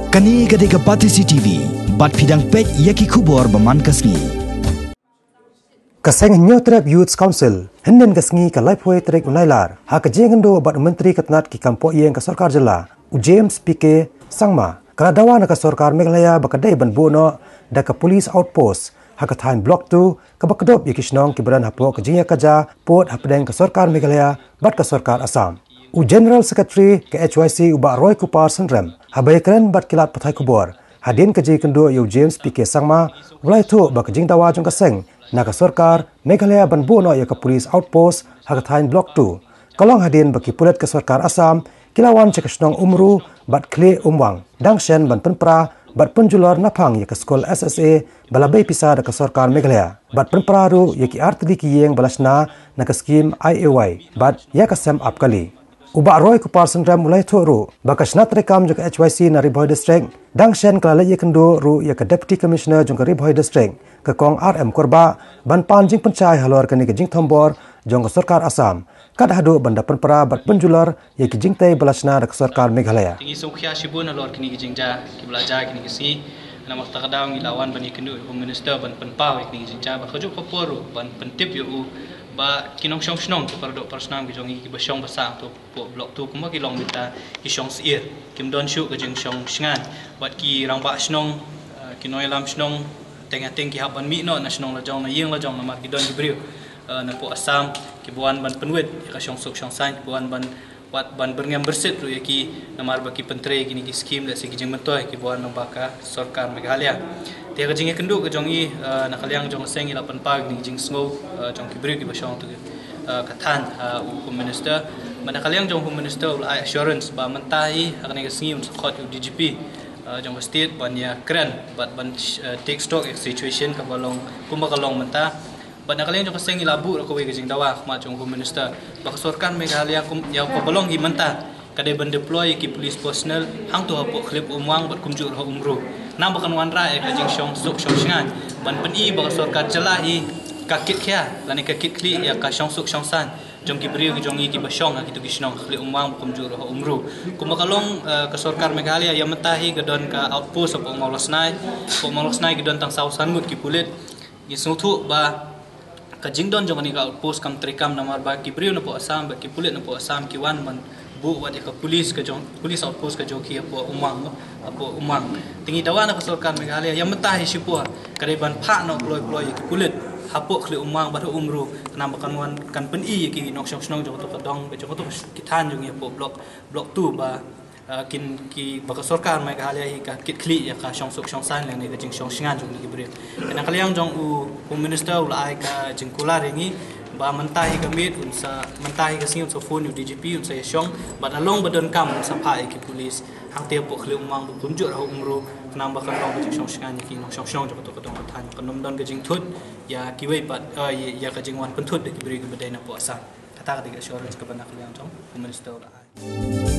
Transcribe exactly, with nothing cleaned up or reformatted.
Kane ka dei ka Batesi T V, bad phi dang peit ïa ki khubor ba man ka sngi. Ka seng Hynñiewtrep Youth Council, hynnin ka sngi ka laiphew tarik u Nailar, ha ka jingïakynduh bad u Myntri ka tnat ki kam pohïing ka sorkar jylla, u James P K Sangma, ka la dawa na ka sorkar Meghalaya ba ka dei ban buh noh da ka police outpost ha ka thaiñ Block two, kaba kdup ïa ki shnong kiba don hapoh ka jingïakajia pud hapdeng ka sorkar Meghalaya bad ka sorkar Assam. U General Secretary ka H Y C u Bah Roy Kupar Synrem, haba ïakren bad ki lad pathai khubor hadien ka jingïakynduh ïa u James P K Sangma, u la ïathuh ba ka jingdawa jong ka seng na ka sorkar Meghalaya ban buh noh ïa ka police outpost ha ka thaiñ Block two ka long hadien ba ki pulit ka sorkar Assam ki la wan sha ka shnong Umru bad Khlieh Umwang, dang shen ban pynpra bad pynjulor naphang ïa ka skul S S A ba la bei pisa da ka sorkar Meghalaya, bad pynpra ruh ïa ki artylli ki ïing ba la shna na ka skim I A Y bad ïa ka sem ap kali. U Bah Roy Kupar Synrem u la ïathuh ruh ba ka shna treikam jong ka H Y C na Ri Bhoi District, dang shen ka la leit ïakynduh ruh ïa ka Deputy Commissioner jong ka Ri Bhoi District, ka Kong R M Kurbah, ban pan jingpynshai halor kane ka jingthombor jong ka sorkar Assam, kat haduh ban da pynpra bad pynjulor ïa ki jingtei ba la shna da ka sorkar Meghalaya. Te ngi sngewkhia shibun halor kine ki jingjia kiba la jia kine ki sngi. Namar kata ka daw ngi la wan ban ïakynduh ïa u Home Minister ban pynpaw ïa kine ki jingjia, bad kajuh ka por ruh ban pyntip ïa u ba ki nongshong shnong, ki paradoh parasnam ki jong ngi kiba shong ba sah hangto hapoh Block two kumba ki long mynta, ki shong syier, kim don shuh ka jingshong shngaiñ. Bad ki rangbah shnong, eh, ki nongïalam shnong, teng ha teng ki hap ban mih noh na shnong la jong, na ïing la jong, namar ki don ki briew, eh, napoh Assam kiba wan ban pynwit ïa ka shongsuk shongsaiñ, kiba wan ban, wat ban byrngem byrsit ruh ïa ki, namar ba ki pyntrei ïa kine ki skim lehse ki jingmyntoi kiba wan lyngba ka sorkar Meghalaya. Te ha ka jingïakynduh ka jong ngi, eh, na ka liang jong ka seng ngi la pynpaw ïa kine ki jingsngew, eh, jong ki briew kiba shong hangto, eh, ka thaiñ, eh, u Home Minister. Bad na ka liang jong u Home Minister u la ai assurance ba mynta hi ha kane ka sngi un sa khot ïa u D G P, eh, jong ka state ban ïakren bad ban, eh, take stock ïa ka situation kaba long kumba ka long mynta. Bad na ka liang jong ka seng ngi la buh ruh kawei ka jingdawa ha khmat jong u Home Minister ba ka sorkar Meghalaya kum ïa kaba long hi mynta ka dei ban deploy ïa ki police personnel hangto hapoh Khlieh Umwang bad kumjuh ruh ha Umru, khnang ba kan wanrah ïa ka jingshongsuk shongshngaiñ, ban pyni ba ka sorkar jylla hi ka kit khia lane ka kit khlieh ïa ka shongsuk shongsaiñ jong ki briew ki jong ngi kiba shong ha kito ki shnong Khlieh Umwang bad kumjuh ruh ha Umru. Kumba ka long, eh, ka sorkar Meghalaya ïa mynta hi ka don ka outpost hapoh Mawlasnai. Hapoh Mawlasnai ki don tang saw san ngut ki pulit. Ngi sngewthuh ba ka jingdon jong kane ka outpost kam treikam namar ba ki briew napoh Assam bad ki pulit napoh Assam ki wan ban buh wat ïa ka police ka jong, police outpost ka jong ki hapoh Umwang, hapoh Umwang. Te ngi dawa na ka sorkar Meghalaya ïa mynta hi shipor ka dei ban phah noh kloi kloi ïa ki pulit hapoh Khlieh Umwang bad ha Umru, khnang ba kan wan kan pyni ïa ki nongshong shnong jong kato ka dong, jong kato ki thaiñ jong ngi hapoh Block, Block two ba, ah, kin ki ba ka sorkar Meghalaya hi ka kit khlieh ïa ka shongsuk shongsaiñ lane ka jingshong shngaiñ jong kine ki briew. Na ka liang jong u Home Minister u la ai ka jingkular ïa ngi ba mynta hi ka miet un sa, mynta hi ka sngi un sa phone ïa u D G P un sa ïashong bad na long ba donkam un sa phah ïa ki police hangtei hapoh Khlieh Umwang bad kumjuh ruh ha Umru, khnang ba kan long ka jingshong shngaiñ ïa ki nongshong shnong jong kato ka dong ka thaiñ, kan ym don ka jingthut ïa kiwei pat, eh, ïa, ïa ka jingwan pynthut da ki briew kiba dei napoh Assam. Kata ka dei ka assurance kaba na ka liang jong u Home Minister u la ai.